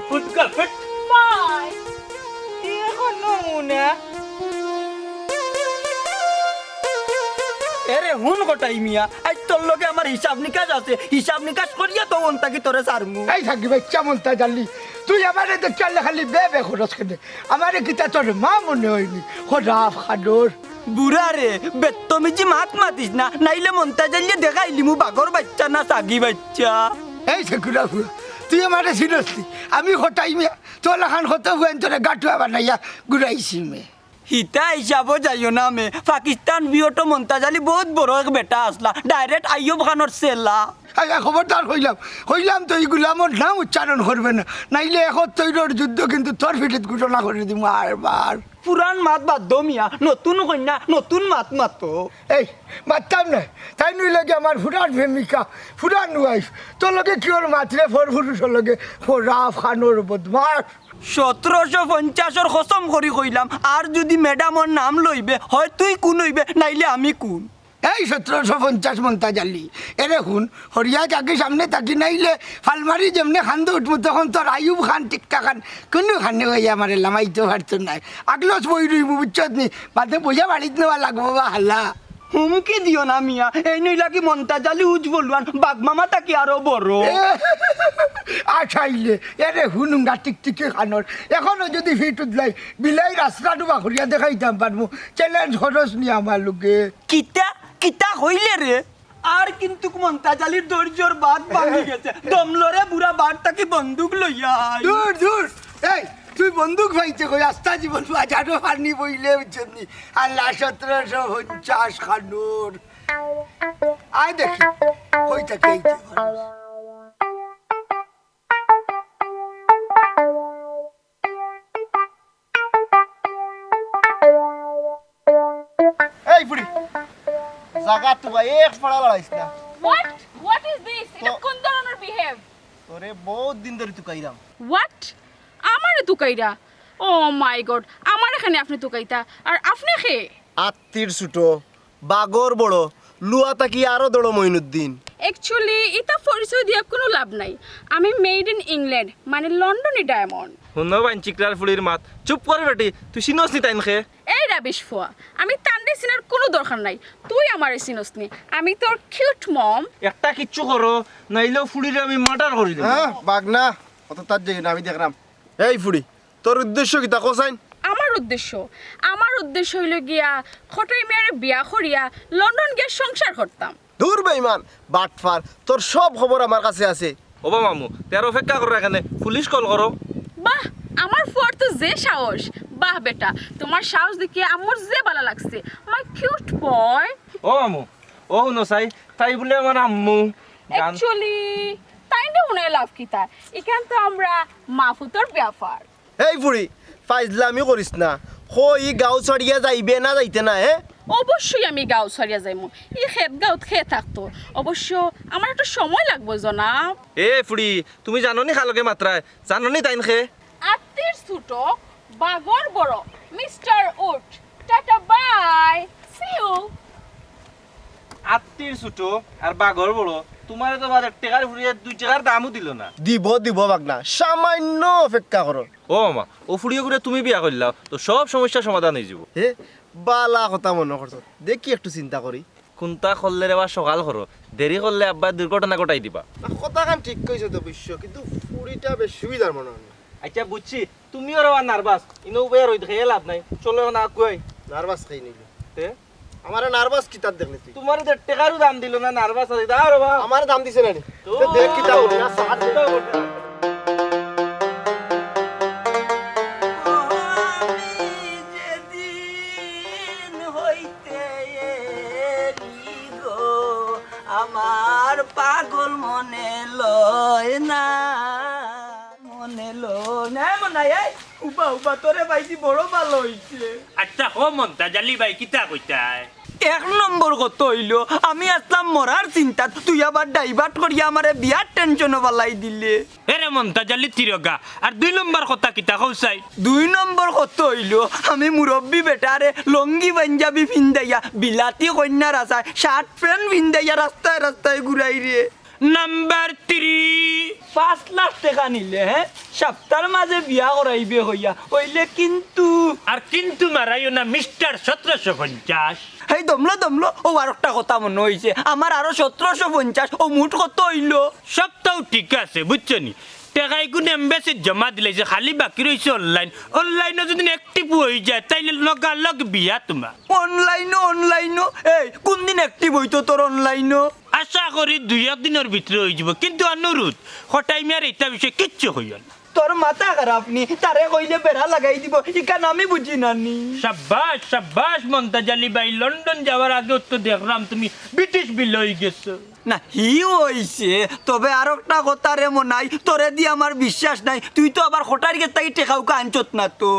ফুট গো ফুট। Bye। এখন নমুনা। এরে হুন কটাই মিয়া, আইজ তোর লগে আমার হিসাব নিকাশ আছে, হিসাব নিকাশ করিয়া তো অন থাকি তোরে ছাড়মু। এই থাকি বাইচ্চা মন্তাজ আলী, তুই আমারে দেখিয়া খালি বে বে করস কেনে? আমারে কিতা তোর মা মনে অয়নি? খরাফ খানোর। বুড়া রে, বেত্তমিজি মাত মাতিস না, নাইলে মন্তাজ আলীয়ে দেখাইলিমু বাঘর বাইচ্চা না ছাগি বাইচ্চা। এই সেকুরা ফুয়া, তুই আমারে চিনস নি? আমি কটাই মিয়া, তোর লাখান কত ফুয়াইন্তরে গাটুয়া বানাইয়া ঘুরাইছি মে। হিতা হিসাবো যাইও না মে, পাকিস্তান বিয়টো মন্তাজ আলী বউত বড় এক বেটা আছলা, direct আইয়ুব খানর ছেলা। আই, আই, খবরদার কইলাম, কইলাম তো ই গুলামর নাম উচ্চারণ করবে না, নাইলে এখন তৈরর যুদ্ধ কিন্তু তোর পিঠিত ঘোষণা করি দিমু আরবার। পুরান মাত বাদ দেও মিয়া, নতুন কইন্যা, নতুন মাত মাতো। এই, মাততাম নায়, তাইন অইলা গি আমার পুরান প্রেমিকা, পুরান wife, তোর লগে কিওর মাত রে, পরপুরুষর লগে, খরাফ খানোর বদমাশ। সতরোশো পঞ্চাশর কসম করি কইলাম, আর যুদি ম্যাডামর নাম লইবে, হয় তুই কুন অইবে, নাইলে আমি কুন। এই সতরোশো পঞ্চাশ মন্তাজ আলী, এরে হুন, হরিয়া থাকি সামনে থাকি নাইলে ফালমারি যেমনে খান্দো উঠমু, তখন তোর আইয়ুব খান টিক্কা খান কুনু খানে অইয়া আমারে লামাইতো পারতো নায়। আগলস বই রইমু, বুঝছত নি? বাদে বইয়া বাড়িত নেওয়া লাগবো বা হালা। হুমকি দিও না মিয়া, এইন অইলা গি মন্তাজ আলী উজ বলুয়ান, বাঘ মামা থাকি আরো বড়। আছাইলে, এরে হুনুঙ্গা টিকটিকি খানোর, এখনো যুদি ফিট উদলাই, বিলাই রাস্তা ডুবা করিয়া দেখাইতাম পারমু, challenge করস নি আমার লগে। কিতা, কিতা কইলে রে? আর কিন্তুক মন্তাজ আলীর ধৈর্যর বাঁধ ভাঙি গেছে। দমলরে বুড়া, বার থাকি বন্দুক লইয়া আয়। দূর, দূর। এই, তুই বন্দুক পাইতে কই? আস্তা জীবন বাজারো পানি বইলে, বুঝছত নি? আল্লাহ, সতরোশো পঞ্চাশ খানোর। আয় দেখি, কই থাকি আইতে পারস। এই ফুড়ি, জাগা তুকাই এক ফাড়া লড়াইস না। What? What is this? ইটা তো কোন ধরনর behave? তোরে বউত দিন ধরি তুকাইরাম। What? আমারে তুকাইরা? Oh my God, আমারে কেনে আপনে তুকাইতা? আর আপনে কে? আত্তির ছুটো, বাঘর বড়, লুয়া থাকি আরো দড় মইনুদ্দিন। Actually, ইতা পরিচয় দিয়া কুনু লাভ নাই। আমি made in England, মানে লন্ডনি ডায়মন্ড। হুনো বাইন চিকরার ফুড়ির মাত। চুপ কর বেটি, তুই চিনস নি তাইনকে? এই রাবিশ ফুয়া, আমি তানরে চিনার কুনু দরকার নাই। তুই আমারে চিনস নি, আমি তোর কিউট মম। একটা কিচ্ছু করো, নাইলেও ফুড়িরে আমি মার্ডার করি দিমু। হ্যাঁ, বাগনা, অত তার যাই না, আমি দেখরাম। এই ফুড়ি, তোর উদ্দেশ্য কিতা কছাইন? আমার উদ্দেশ্য, আমার উদ্দেশ্য অইলো গিয়া খটাই মিয়ারে বিয়া করিয়া লন্ডন গিয়া সংসার করতাম। দূর বেইমান, বাটপার, তোর সব খবর আমার কাছে আছে। ওবা মামু, তে আর অপেক্ষা করো কেনে, পুলিশ কল করো। বাহ, আমার ফুয়ার তো যে সাহস। বাহ বেটা, তোমার সাহস দেখিয়া আম্মুর যে বালা লাগছে। My cute boy। ও মামু, ও হুনো চাই, তাই বুলে আমার আম্মু। গান Actually, তাইনরে হুনাইয়া লাভ কিতা? ইখান তো আমরা মা-ফুতর ব্যাপার। এই ফুড়ি, ফাইজলামি করিস না। কই, ই গাঁও ছাড়িয়া যাইবে না যাইতে না, হে? অবশ্যই আমি গাঁও ছাড়িয়া যাইমু। ই খেত গাঁওত কে থাকতো? অবশ্য আমার একটু সময় লাগবো, জনাব। এ ফুড়ি, তুমি জানো নি কার লগে মাতরায়? জানো নি তাইনকে? আত্তির ছুটো, বাগর বড়, মিস্টার উট। Tata bye, see you। আত্তির ছুটো আর বাগর বড়, তুমারে তো বাদে টেকার ফুড়িয়ে দুই টেকার দামও দিল না। দিব, দিব বাগনা, সামান্য অপেক্ষা করো। ও মামা, ও ফুড়িয়ে করে তুমি বিয়া করলাও, তো সব সমস্যার সমাধান অইযিবো। হে, বালা কথা মনো করছো। দেখি একটু চিন্তা করি। কুনতা করলে রে বা সকাল করো, দেরি করলে আব্বায় দুর্ঘটনা ঘটাই দিবা। না, কথাখান ঠিক কইছো তো অবশ্য, কিন্তু ফুড়িটা বেশ সুবিধার মনো অয় না। আচ্ছা বুঝছি, তুমিও রে বা নার্ভাস, ইনো উবাইয়া রইদ খাইয়া লাভ নাই, চলো এখন আগুয়াই। নার্ভাস খাই নিল। তে? আমারে নার্ভাস কিতার দেখলে তুই? তুমারে যে টেকারও দাম দিল না, নার্ভাস আছে, দাও রে বা। আমারে দাম দিছে না নি? তো তে দেখ কিতা উঠে। আমি যেদিন হইতে এরি গো, আমার পাগল মনে লয় না, মনে লয় না, মনে হয়, এই, উবা, উবা, তোরে পাইছি বড় ভালো হইছে। আচ্ছা, হ মন্তাজ আলী ভাই, কিতা কইতায়? এক নম্বর কথা অইলো, আমি আছলাম মরার চিন্তাত, তুই আবার divert করিয়া আমারে বিয়ার টেনশনো ফালাই দিলে। এরে মন্তাজ আলী তিরোগা, আর দুই নম্বর কথা কিতা কও চাই? দুই নম্বর কথা অইলো, আমি মুরব্বি বেটারে লুঙ্গি পাঞ্জাবি ফিন্দাইয়া, বিলাতি কইন্যার আশায় শার্ট প্যান্ট ফিন্দাইয়া রাস্তায় রাস্তায় ঘুরাইরে। Number three. পাঁচ লাখ টেকা নিলে, হে? সাপ্তার মাঝে বিয়া করাইবে কইয়া, অইলে কিন্তু। আর কিন্তু মারাইও না, মিস্টার সতেরোশো পঞ্চাশ। হেই দমলো, দমলো, অউ আরোকটা কথা মনো অইছে, আমার আরো সতেরোশো পঞ্চাশ, অউ মুট কত অইলো? সবতাউ ঠিক আছে, বুঝছো নি? টেকা ইগুন এমবেসিত জমা দিলাইছে, খালি বাকি রইছে অনলাইন। অনলাইনো যদি অ্যাক্টিভ অইযায়, তাইলে লগালগ বিয়া তুমার। অনলাইনো, অনলাইনো? এই, কুনদিন অ্যাক্টিভ অইতো তোর অনলাইনো? আশা করি দুই এক দিনর ভিতরে অইযিবো, কিন্তু অনুরোধ, খটাই মিয়ারে ইতা বিষয়ে কিচ্ছু কইও না। তোর মাথা খারাপ নি? তারে কইলে বেড়া লাগাই দিবো, ইখান আমি বুঝি না নি। সাব্বাস, সাব্বাস মন্তাজ আলী ভাই, লন্ডন যাওয়ার আগেউ তো দেখরাম তুমি ব্রিটিশ বিল অইগেছো। না, হি অইছে, তবে আরোকটা কথা রে মনাই, তোরে দি আমার বিশ্বাস নাই, তুই তো আবার খটাইর গেছ থাকি টেকাউকা আনছত না তো।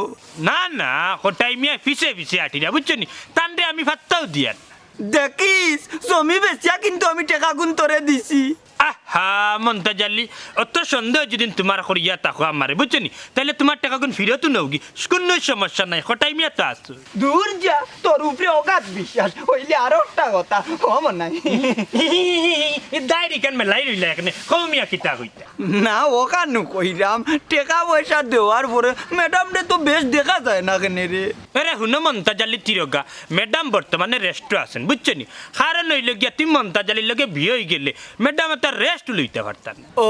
না, না, খটাই মিয়া পিছে পিছে আটিরা, বুঝছো নি? তানরে আমি ফাত্তাউ দিয়ার না। দেখিস, জমি বেচিয়া কিন্তু আমি টেকাগুন তোরে দিছি। আহা, মন্তাজ আলী, অত সন্দেহ যদি তুমার করিয়া থাকো আমারে, বুঝছো নি? তাইলে তুমার টেকাগুন ফিরতউ নেওগি, কুনু সমস্যা নাই, খটাই মিয়া তো আছো। দূর যা, তোর উপরে অগাধ বিশ্বাস, অইলে আরোকটা কথা, হ মনাই। ই দাড়ি কেন মেলাই রইলা এখানে? কও মিয়া কিতা কইতা? না, অখানউ কইরাম, টেকা পয়সা দেওয়ার পরে ম্যাডামরে তো বেশ দেখা যায় না কেনে রে। এরে হুনো মন্তাজ আলী তিরোগা, ম্যাডাম বর্তমানে রেস্টো আছইন, বুঝছো নি? কারণ অইলো গিয়া তুমি মন্তাজ আলীর লগে বিয়া অইগেলে ম্যাডামে তার রেস্ট লইতা পারতা না। ও,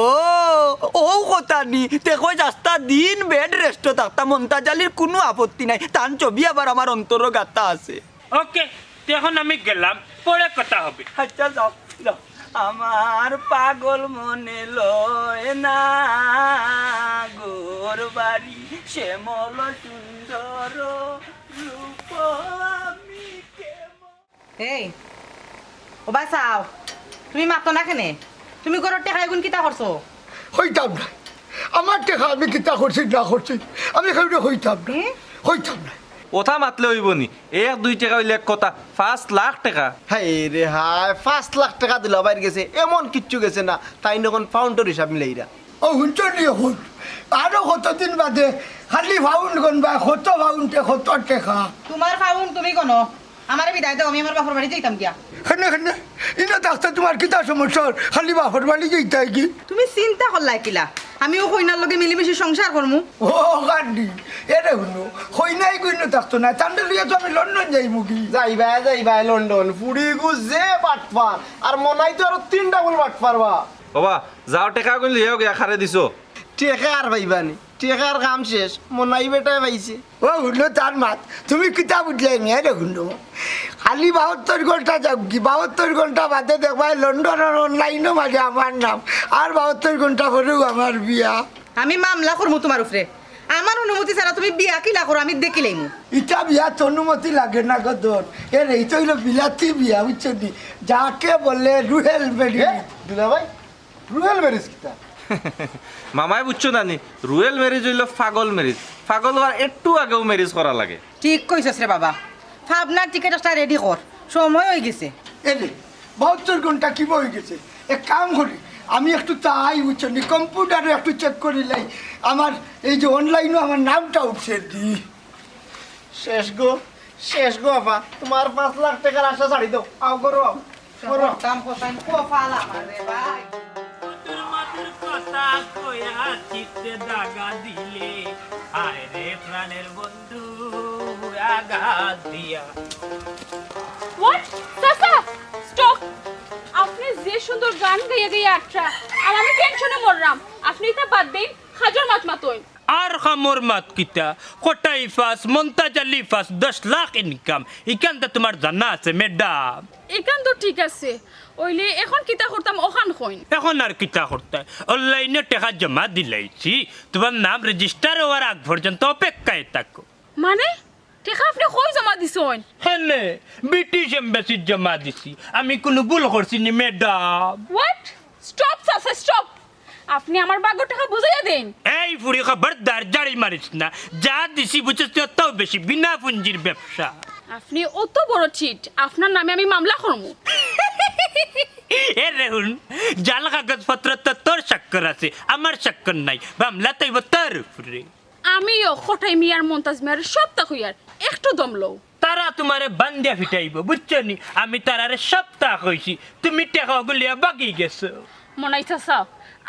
অউ কথা নি, তে কইছ আস্তা দিন বেড রেস্টো থাকতা, মন্তাজ আলীর কুনু আপত্তি নাই, তান ছবি আবার আমার অন্তরো গাঁথা আছে। ওকে, তে এখন আমি গেলাম, পরে কথা হবে। আচ্ছা, যাও, যাও। আমার পাগল মনে লয় না, ঘর বাড়ি শ্যামল সুন্দর রূপ আমি কেমন। এই, ও বা চাও, তুমি মাতো না কেনে? তুমি ঘরর টেকা ইগুন কিতা করছো? কইতাম না। আমার টেকা আমি কিতা করছি না করছি, আমি কেউরে কইতাম না। হুম? কইতাম না। অতা মাতলে অইবো নি? এক দুই টেকা অইলে এক কথা, পাঁচ লাখ টেকা। হায় রে হায়, পাঁচ লাখ টেকা দুলাভাইর গেছে, এমন কিচ্ছু গেছে না। তাইন অখন পাউন্ডর হিসাব মিলাইরা। ও হুনছো নি অখন? আরো কতদিন বাদে খালি পাউন্ড গনবা, কত পাউন্ডে কত টেকা। তুমার পাউন্ড তুমি গনো। আমারে বিদায় দেও, আমি আমার বাপর বাড়ি যাইতাম গিয়া। কেনে, কেনে? ইনো থাকতে তুমার কিতা সমস্যা অর? খালি বাপর বাড়ি যাইতায় কি? তুমি চিন্তা করলায় কিলা? আমি অউ কইনার লগে মিলিমিশি সংসার করমু। ও গান্ডি, এরে হুনো, কইনায় কইনো থাকতো না, তানরে লইয়া তো আমি লন্ডন যাইমু গি। যাইবায়, যাইবায় লন্ডন, ফুড়িগু যে বাটপার, আর মনাই তো আরো তিন ডাবল বাটপার বা। ওবা, যাও টেকাগুন লইয়াও গিয়া কারে দিছো। টেকা আর পাইবা নি, টেকার কাম শেষ, মনাই বেটায় পাইছে। ও হুনো তার মাত, তুমি কিতা বুঝলায় নি? এরে হুনো, খালি বাহাত্তর ঘন্টা যাউক গি, বাহাত্তর ঘন্টা বাদে দেখবায় লন্ডনর অনলাইনও মাঝে আমার নাম, আর বাহাত্তর ঘন্টা পরেউ আমার বিয়া। আমি মামলা করমু তুমার উপরে। আমার অনুমতি ছাড়া তুমি বিয়া কিলা করো, আমি দেখিলাইমু। ইতা বিয়াত অনুমতি লাগে না গো দোন। এরে, ইতা অইলো বিলাতি বিয়া, বুঝছো নি? যাকে বলে রুহেল মেরি। এ, দুলাভাই, রুহেল মেরিজ কিতা? মামায় বুঝছো না নি? রুহেল মেরিজ অইলো পাগল মেরিজ। পাগল অওয়ার একটু আগেউ মেরিজ করা লাগে। ঠিক কইছস রে বাবা, পাবনার টিকেট একটা রেডি কর, সময় অইগেছে। এরে, বাহাত্তর ঘন্টা কিবা অইগেছে। এক কাম করি, আমি একটু তাই, বুঝছো নি, কম্পিউটারো একটু চেক করিলাই, আমার এই যে অনলাইনও আমার নামটা উঠছে দি। শেষ গো, শেষ গো আফা, তুমার পাঁচ লাখ টেকার আশা ছাড়ি দেও, আও করো, আও। করো। দাম কোথায়? কপাল আমার রে ভাই। মধুর মধুর কথা কয়া চিত্তে দাগা দিলে, হায় রে প্রাণের বন্ধু আঘাত দিয়া। What? চাচা, stop! আপনে যে সুন্দর গান গাইয়া গাইয়া আটরা, আর আমি টেনশনে মররাম। আপনে ইতা বাদ দেইন, কাজর মাত মাতইন। আর কামর মাত কিতা? কটাই পাস, মন্তাজ আলী পাস, দশ লাখ ইনকাম। ইখান তো তুমার জানা আছে, ম্যাডাম। ইখান তো ঠিক আছে। অইলে এখন কিতা করতাম, অখান কইন। এখন আর কিতা করতায়? অনলাইনে টেকা জমা দিলাইছি। তুমার নাম রেজিস্টার অওয়ার আগ পর্যন্ত অপেক্ষায় থাকো। মানে? টেকা আপনে কই জমা দিছইন? হেনে, ব্রিটিশ এম্বাসিত জমা দিছি। আমি কুনু ভুল করছি নি, ম্যাডাম? What? Stop, চাচা, stop! আপনে আমার ভাগর টেকা বুঝাইয়া দেইন। এই ফুড়ি, খবরদার, জাড়ি মারিস না। যা দিছি বুঝছস নি, অতউ বেশি, বিনা পুঞ্জির ব্যবসা। আপনে অত বড় চিট, আপনার নামে আমি মামলা করমু। এরে হুন, জাল কাগজপত্রত তো তোর স্বাক্ষর আছে, আমার স্বাক্ষর নাই। মামলা তো অইবো তোর উপরে। আমিও কটাই মিয়ার মন্তাজ মিয়ার সবতা কইয়ার, একটু দম লও। তারা তুমারে বান্দিয়া ফিটাইবো, বুঝছো নি? আমি তারারে সবতা কইছি, তুমি টেকা অগুলিয়া বাগি গেছো। মনাই চাচা,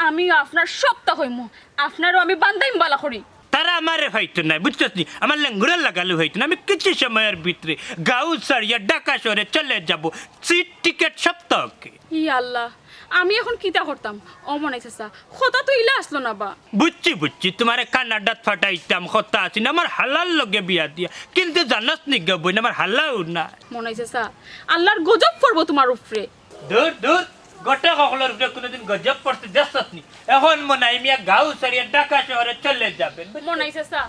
আমিও আপনার সবতা কইমু, আপনারও আমি বান্দাইমু বালা করি। তারা আমারে পাইতো নায়, বুঝছস নি? আমার লেঙ্গুরা লাগালু পাইতো না। আমি কিছু সময়র ভিতরে গাঁও ছাড়িয়া ঢাকা শহরে চলে যাবো। সিট টিকেট সবতা ওকে। ই আল্লাহ, আমি এখন কিতা করতাম? ও মনাই চাচা, কথা তো ইলা আছলো না বা। বুঝছি, বুঝছি, তুমারে কানাডাত ফাটাইতাম, কথা আছে না আমার হালার লগে বিয়া দিয়া। কিন্তু জানাস নি গো বইন, আমার হালাও না। মনাই চাচা, আল্লাহর গজব পড়বো তুমার উপরে। দূর, দূর, গটে হকলর উপরে কুনুদিন গজব পড়তে দেখছস নি? এখন মনাই মিয়া গাঁও ছাড়িয়া ঢাকা শহরে চলে যাবেন। মনাই চাচা,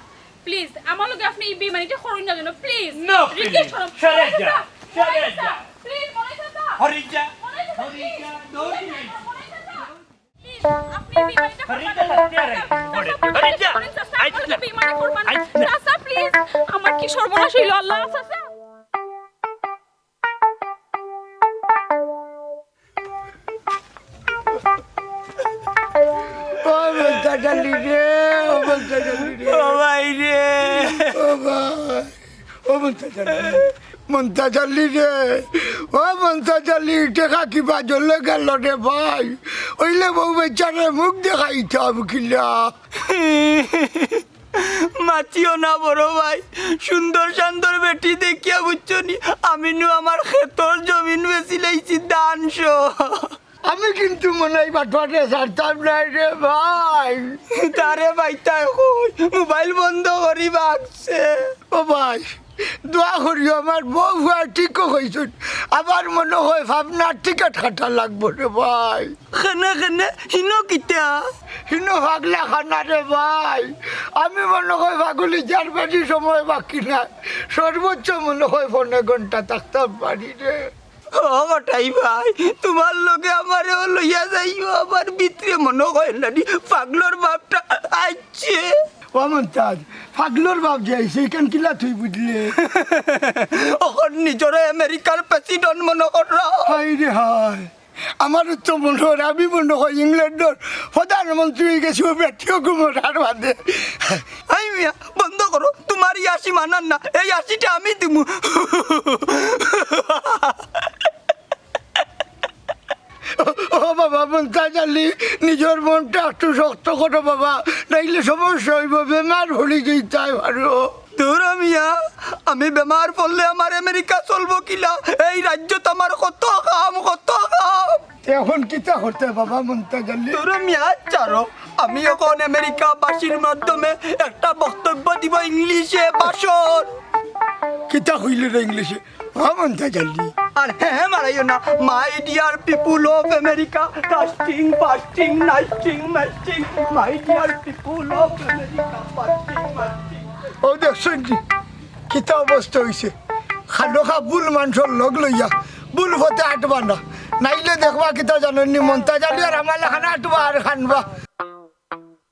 please, আমার লগে আপনে ই বেইমানিটা করইন না যেন, please। No, please। রিকোয়েস্ট করইন। সরে যা, সরে যা। Please, মনাই চাচা। হরি যা, মনাই চাচা, হরি যা, please। দৌড় নেই। মনাই চাচা, please, আপনে ই বেইমানিটা করইন না। হরি যা, হরি যা। চাচা, please, আমার লগে বেইমানি করবা না। আই, চাচা, please, আমার কি সর্বনাশ অইলো, আল্লাহ, চাচা। ও মন্তাজ আলী রে, ও মন্তাজ আলী রে। ও ভাই রে। ও ভাই, ও মন্তাজ আলী, মন্তাজ আলী রে, ও মন্তাজ আলী, টেকা কিবা জলে গেল রে ভাই। অইলে বউ বেচারার মুখ দেখাইতাম কিলা। মাতিও না বড় ভাই, সুন্দর সান্দর বেটি দেখিয়া বুঝছো নি, আমি নু আমার খেতর জমিন বেচিলাইছি ধান সহ। আমি কিন্তু মনাই বাটপারে ছাড়তাম নায় রে ভাই। তারে বাইতায় কই, মোবাইল বন্ধ করি বাগছে। ও ভাই, দোয়া করিও, আমার বউ ফুয়া ঠিকও কইছইন। আমার মনো কয় পাবনার টিকেট কাটা লাগবো রে ভাই। কেনে, কেনে? হিনো কিতা? হিনো পাগলা খানা রে ভাই। আমি মনো কয় পাগলি যার বেশি সময় বাকি নাই। সর্বোচ্চ মনো কয় পৌনে ঘন্টা থাকতাম পারি রে। ও কটাই ভাই, তুমার লগে আমারেও লইয়া যাইও, আমার ভিতরে মনো কয় না নি, পাগলর ভাবটা আইছে। ও মন্তাজ, পাগলর ভাব যে আইছে, ইখান কিলা তুই বুঝলে? অখন নিজরে আমেরিকার প্রেসিডেন্ট মনো কররা। হায় রে হায়, আমার তো মনো কয়, আমি মনো কয় ইংল্যান্ডর প্রধানমন্ত্রী অইগেছি, ও বেটিও ঘুমোটার বাদে। এই মিয়া, বন্ধ করো, তুমার ইয়াসি মানার না, এই ইয়াসিটা আমি দিমু। ও বাবা মন্তাজ আলী, নিজর মনটা একটু শক্ত করো বাবা, নাইলে সমস্যা অইবো, বেমার পড়ি যাইতায় পারো। দুরো মিয়া, আমি বেমার পড়লে আমার আমেরিকা চলবো কিলা? এই রাজ্যত আমার কত কাম, কত কাম। তে অখন কিতা করতে বাবা মন্তাজ আলী? দুরো মিয়া, ছাড়ো। আমি অখন আমেরিকাবাসীর মাধ্যমে একটা বক্তব্য দিবো ইংলিশে ভাষণ। কিতা কইলে রে ইংলিশে? বাবা মন্তাজ আলী। আর হ্যাঁ, হ্যাঁ মারাইও না। My dear people of America, casting, fasting, nasting, masting, my dear people of America, fasting, masting। ও দেখছইন নি, কিতা অবস্থা অইছে? খানোখা ভুল মানষর লগ লইয়া ভুল পথে আটবা না, নাইলে দেখবা কিতা জানইন নি, মন্তাজ আলী আর আমার লাখান আটবা আর খানবা।